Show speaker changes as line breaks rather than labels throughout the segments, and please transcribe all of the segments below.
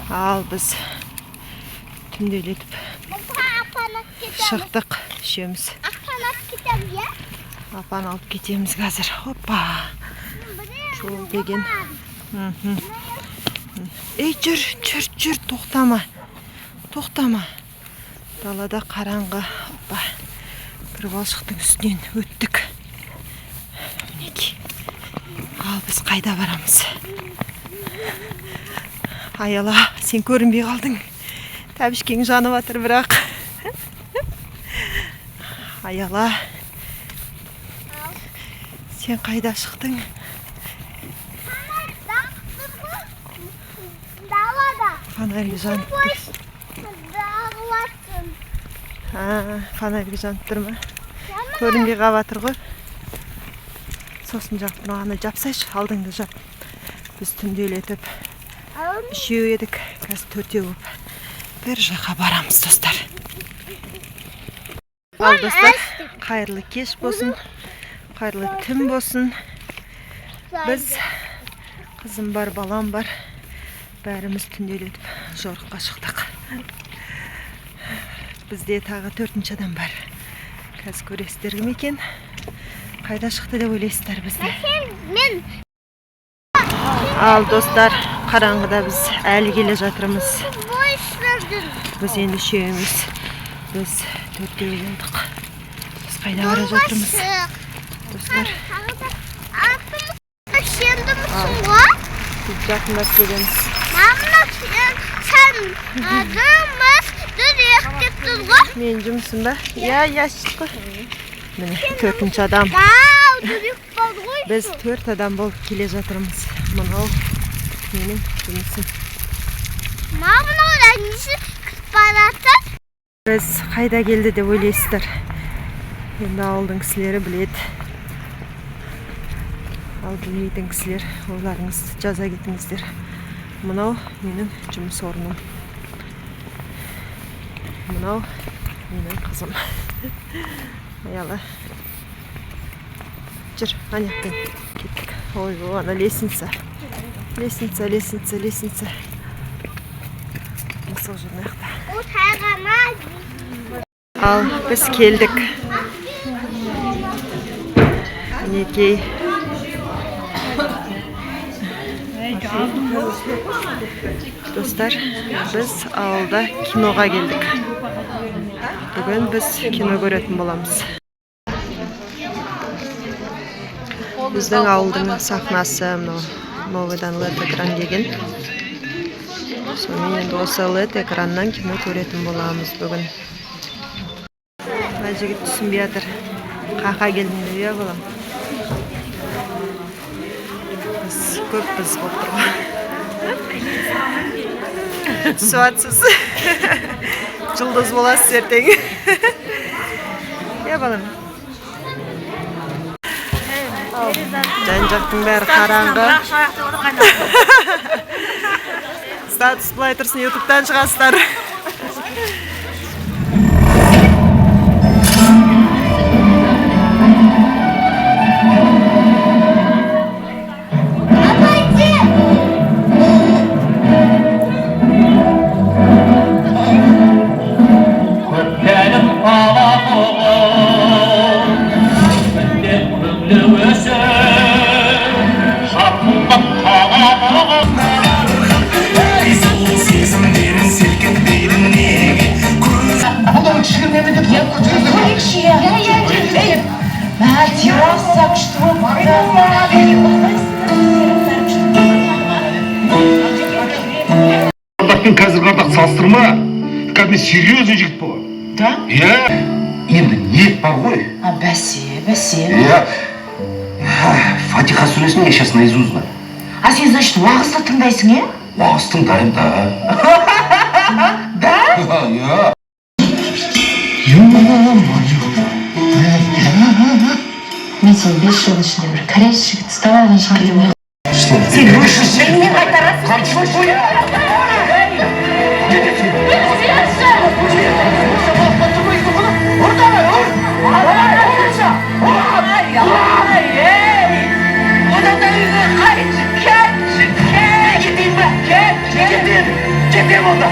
Ал біз түнделетіп шықтық үшеуміз. Апаны алып кетеміз қазір. Опа. Жол деген. Ей, жүр, жүр, жүр, тоқтама. Тоқтама. Далада қараңғы. Опа. Бір балшықтың үстінен өттік. Мінекей. Ал біз қайда барамыз? Аяла, сен көрінбей қалдың. Тәбішкең жанып жатыр бірақ. Аяла, сен қайда шықтың? Фонарик жанып тұр. Фонарик жанып тұр ма? Көрінбей қалып жатыр ғой. Сосын жап, мынаны жапсайшы, алдыңды жап. Біз түнделетіп үшеу едік, қазір төртеу болып бір жаққа барамыз, достар. Ал достар, қайырлы кеш болсын, қайырлы түн болсын. Біз қызым бар, балам бар, бәріміз түнделетіп жорыққа шықтық. Бізде тағы төртінші адам бар. Қазір көресіздер кім екен? Қайда шықты деп ойлайсыздар бізді?
Мен.
Ал достар, қараңғыда біз әлі келе жатырмыз. Біз енді үшеуміз, біз төртеу болдық. Біз қайда бара жатырмыз? Достар. Біз жақындап келеміз.
Мама, сен жұмыс кеттің ғой?
Мен жұмысым ба? Иә, иә, шықты. Міне, төртінші адам. Біз төрт адам болып келе жатырмыз. Мынау менің жұмысым.
Мама, мынау әнесі күтіп баратыр.
Біз қайда келді деп ойлайсыздар? Енді ауылдың кісілері біледі. Ал білмейтін кісілер, ойларыңыз жаза кетіңіздер. Мынау менің жұмыс орным. Мынау менің қызым. Аяла. Жүр, ана жақтан кеттік. Ой, ана лестница. Лестница, лестница, лестница. Мысық жүр мына жақта. Ал біз келдік. Мінекей. Достар, біз ауылда киноға келдік. Бүгін біз кино көретін боламыз. Біздің ауылдың сахнасы мынау новыйдан лед экран деген. Сонымен енді осы лед экраннан кино көретін боламыз бүгін. Мына жігіт түсінбей жатыр. Қақа келдің деп, иә, балам? Біз көп біз болып тұр ғой. Түсіп жатсыз. Жұлдыз боласыз ертең. Иә, балам? Жан жақтың бәрі қараңғы. Статус былай тұрсын, ютубтан шығасыздар.
Қазіргі ардақ салыстырма, кәдімгі серьезный жігіт болады.
Да?
Иә. Енді ниет бар ғой.
А, бәсе, бәсе.
Иә. Фатиха сүресін я сейчас наизусть знаю.
А сен, значит, уағыз да тыңдайсың, е?
Уағыз тыңдаймын, да.
Да?
Иә. Ё-моё.
Мен сені 5 жылдың ішінде бір кореец жігіт ұстап алған шығар деп ойладым. Сен менімен қайтарасың.
Кетем онда.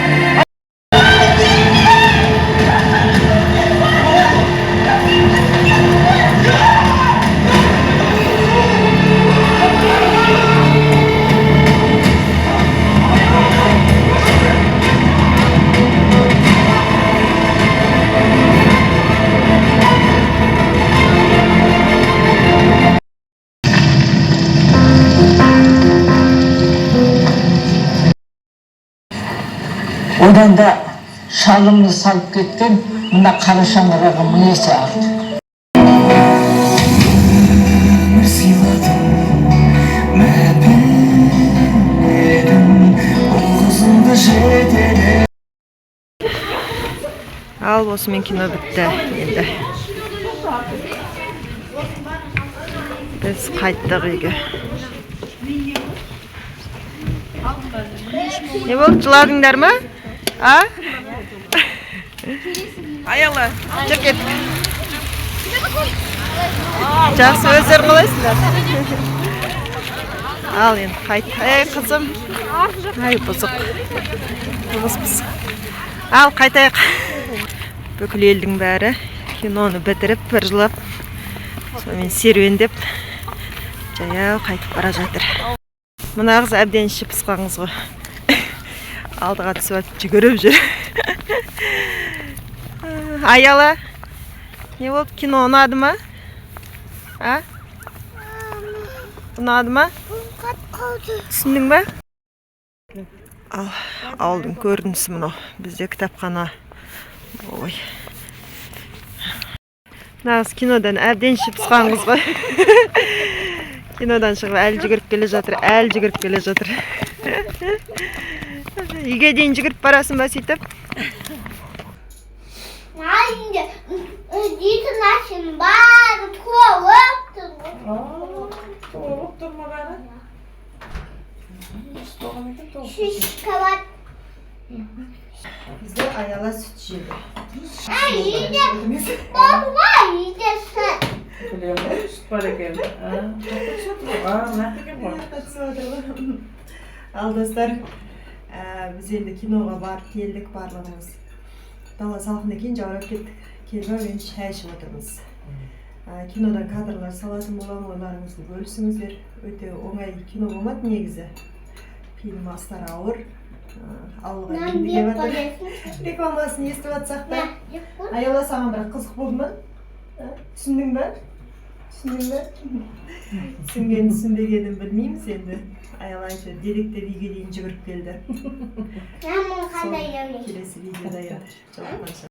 Одан да шалымды салып кеткен мына қара шаңырағы мың есе артық.
Өмір сыйладың, мәпеледің, ұл қызыңды жетеле.
Ал осымен кино бітті. Енді біз қайттық үйге. Не болды, жыладыңдар ма? А, Аяла, жүр, кеттік. Жақсы, өздерің қалайсыңдар? Ал енді қайт. Ей, қызым, ай, бұзық бұзық. Ал қайтайық. Бүкіл елдің бәрі киноны бітіріп, бір жылап, сонымен серуендеп, жаяу қайтып бара жатыр. Мына қыз әбден іші пысқан қыз ғой, алдыға түсіп алып жүгіріп жүр. Аяла, не болды, кино ұнады ма? А, ұнады ма? Түсіндің ба? Ал ауылдың көрінісі мынау. Бізде кітапхана. Ой, мына қыз кинодан әбден іші пысқан қыз ғой. Кинодан шығып, әлі жүгіріп келе жатыр, әлі жүгіріп келе жатыр. Үйге дейін жүгіріп барасың ба сөйтіп?
Үйінде дейтін нәрсенің бәрі толып тұр.
Толып тұр ма бәрі?
Шоколад.
Бізде Аяла сүт жеді.
Ай, үйде бар ғой, үйде сүт.
Білемін ғой, сүт бар екен. Сүт ғой, мына екен ғой.
Ал достар, біз енді киноға барып келдік барлығымыз. Дала салқын екен, жаурап кеттік. Келіп алып, енді шай ішіп отырмыз. Кинодан кадрлар салатын боламын, ойларыңызды бөлісіңіздер. Өте оңай кино болмады негізі. Фильм астары ауыр. Ауылға
Нан
енді
жеп
келіп жатыр.
қоясың.
Рекламасын естіп жатсақ та.
На, жеп қой.
Аяла, саған бірақ қызық болды ма? А? Түсіндің ба? Түсіндің ба? Түсінген, түсінбегенін білмейміз енді. Аяла әйтеуір дедектеп үйге дейін жүгіріп келді.
Нанның қандай емес.
Келесі видеода енді жолыққанша.